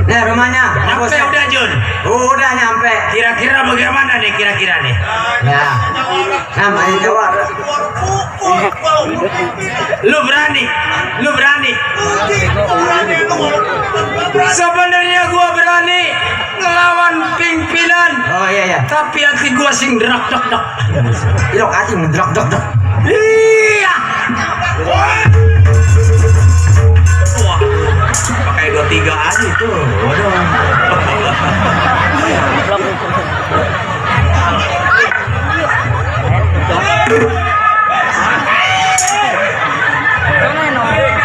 Nah rumahnya. Nyampe udah Jun. Udah nyampe. Kira-kira bagaimana nih kira-kira nih? Ya. Namanya jawab. Lu berani? Sebenarnya gua berani ngelawan pimpinan. Oh iya. Tapi hati gua sing drak. Ilok aja ngedrak. Iya. Wah, pakai 23 aja itu. Waduh.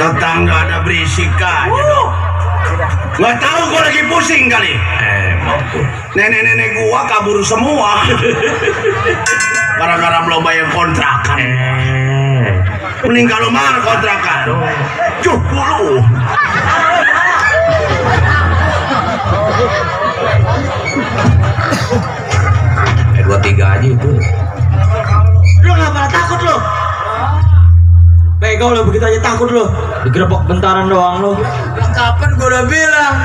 Tetangga ada berisik aja dong. Nggak tahu gua lagi pusing kali. Nenek-nenek gua kabur semua. Gara-gara belum bayar kontrakan. Mending kalau mana kontrakan? 70. Dua tiga aja itu. Lu nggak pernah takut lu? Bego lu begitu aja takut lu. Digerebek bentaran doang lu. Kapan gua udah bilang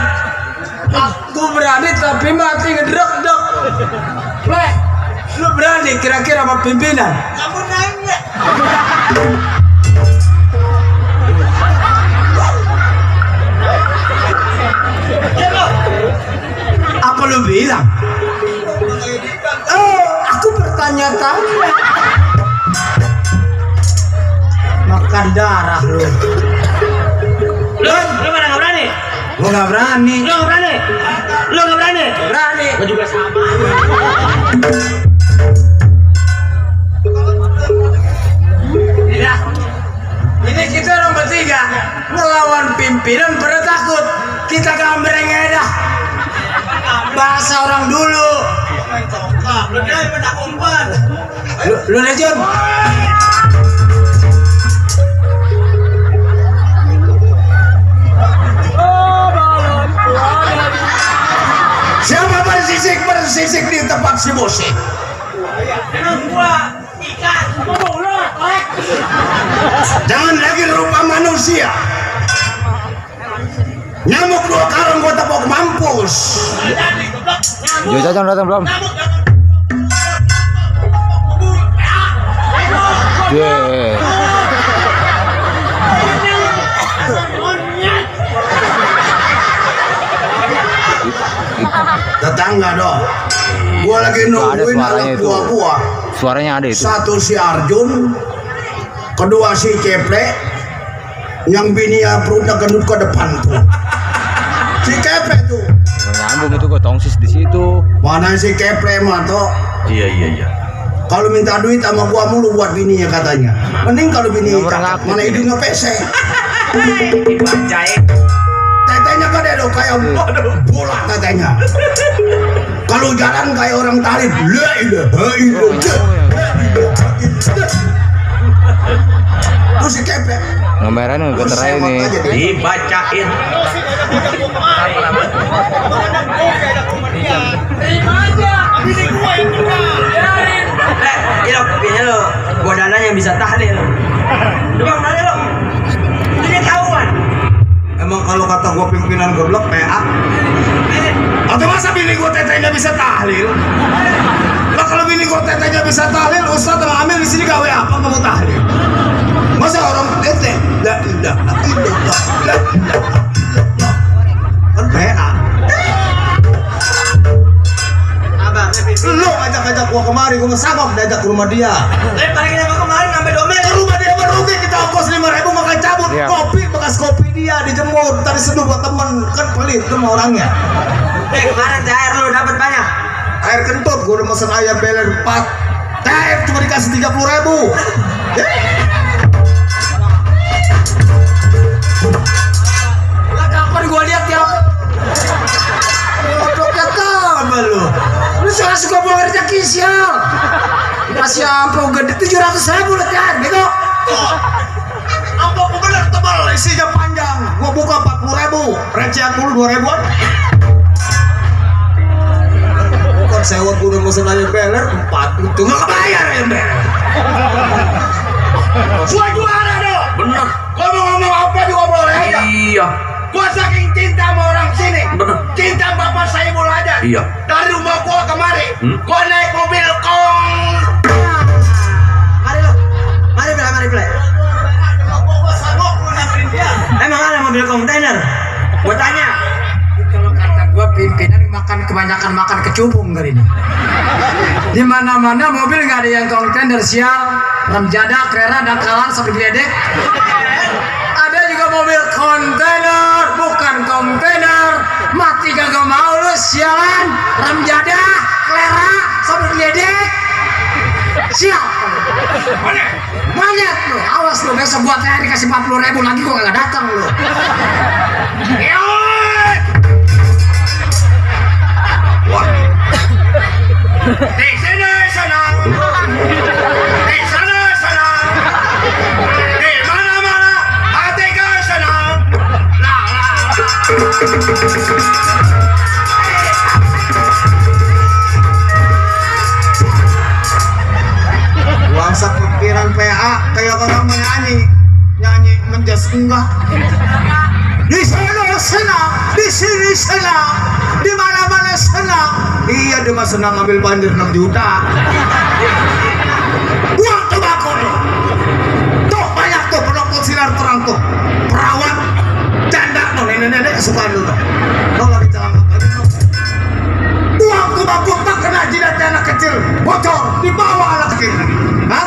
aku berani tapi mati ngedrek. Lu berani kira-kira sama pimpinan? Kamu nanya. Apa lu bilang? Aku bertanya-tanya. Makan darah lu. Lu mana nggak berani? Gua nggak berani. Lu nggak berani? Berani. Gua juga sama. Iya. Ini kita orang bertiga ngelawan pimpinan pada takut. Kita gambreng dah. Bahasa orang dulu. Lu Jun. Siapa bersisik di tempat si Bose? Jangan lagi rupa manusia. Nyamuk 2 karung gua tepok mampus. Jauh datang belum? Yeah. Tetangga dong. Gua lagi nungguin anak buah gua. Suaranya ada itu. Satu si Arjun, kedua si Keple, yang bininya perutnya gendut ke depan tuh. Si Keple tuh. Nyambung itu kok tongsis di situ. Mana si Keple mah toh? Iya. Kalau minta duit sama gua mulu buat bininya katanya. Mending kalau bini mana hidungnya pesek. Tetenya kan ada kayak bola tetenya. Kalau jalan kayak orang talib. La ilaha illallah. Terus si Keple Ngameran ngegeterai nih. Dibacain. Ilok, bini lu. Gua dananya bisa tahlil. Coba mana lu? Ini tahuan. Emang kalau kata gua pimpinan goblok PA. Atau masa bini gua tetenya bisa tahlil? Lah kalau bini gua tetenya bisa tahlil, Ustaz sama Amil di sini gawe apa kamu tahlil? Masa orang tete? La ilaha illallah. La ilaha illallah. Kan PA. Lu ajak-ajak gua kemari, gua ngesagok diajak ke rumah dia. Paling kita kemarin ngambil domel. Ke rumah dia merugi, kita ongkos 5.000 makan cabut. Iya. Kopi bekas kopi dia dijemur, tadi seduh buat temen, kan pelit sama orangnya. Kemarin THR lu dapat banyak. Air kentut, gua udah mesen ayam beler 4. THR cuma dikasih 30.000. Lah kapan gua lihat tiap Kodoknya tambah lu. Lu salah suka buang rezeki sial. Dikasih amplop gede 700.000 lah kan, gitu. Amplop bener tebal, isinya panjang. Gua buka 40.000, recehan dulu 2.000-an. Bukan sewot gua udah mesen ayam beler 4, itu nggak kebayar ayam beler. Gua juara dong. Bener. Gua mau ngomong apa juga boleh. Iya. Gua saking cinta sama orang sini. Bener. Iya. Dari rumah gua kemari, gua naik mobil Mari lo. Mari Ble. Emang ada mobil kontainer? Gua tanya. Kalau kata gua pimpinan kebanyakan makan kecubung kali ini. Di mana-mana mobil nggak ada yang kontainer sial, rem jadak, krera, dangkalan, sampai geledek. Ada juga mobil kontainer, bukan kontainer. Mati kagak mau lu sialan, rem jadak, krera, sampai geledek. Sial. Banyak lu, awas lu besok gua kayak dikasih 40.000 lagi gua kagak datang lu. di sini senang, di sana senang, di mana-mana hati kau senang. Bangsa pikiran PA kayak orang nyanyi menjas enggak. Di sana senang, di sini senang, di mana-mana senang. Iya, dia mah senang ngambil banjir 6 juta. Buang tembakau tuh. Tuh banyak tuh penonton sinar terang tuh. Perawat, janda tuh, nenek-nenek kesukaan lu tuh. Lo lagi celaka lagi tuh. Buang tembakau tak kena jidatnya anak kecil. Bocor, dibawa anak kecil. Hah?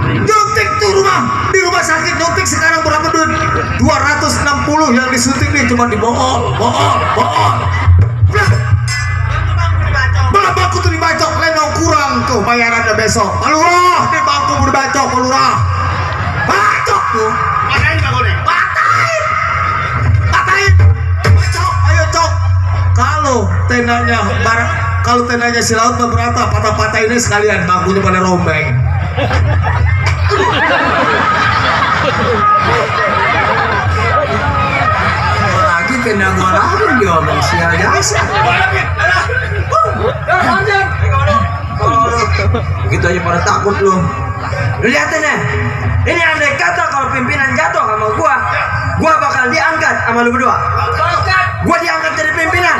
Nyuntik tuh di rumah sakit nyuntik sekarang berapa duit? 260 yang disuntik nih cuma dibohol. Belum bangku tuh dibacok, lenong kurang tuh bayarannya besok. Palurah, di bangku mau dibacok, palurah. Bacok tuh. Patahin bangku nih. Patahin. Bacok, ayo cok. Kalau tendanya si laut berata, patah-patah ini sekalian bangkunya pada rombeng. Lagi kena gua lagi dia omong sial jasa. Begitu aja pada takut lu. Lu liatin ya. Ini andai kata kalau pimpinan jatuh sama gua bakal diangkat sama lu berdua. Gua diangkat jadi pimpinan.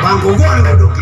Bangku gua lu duduk.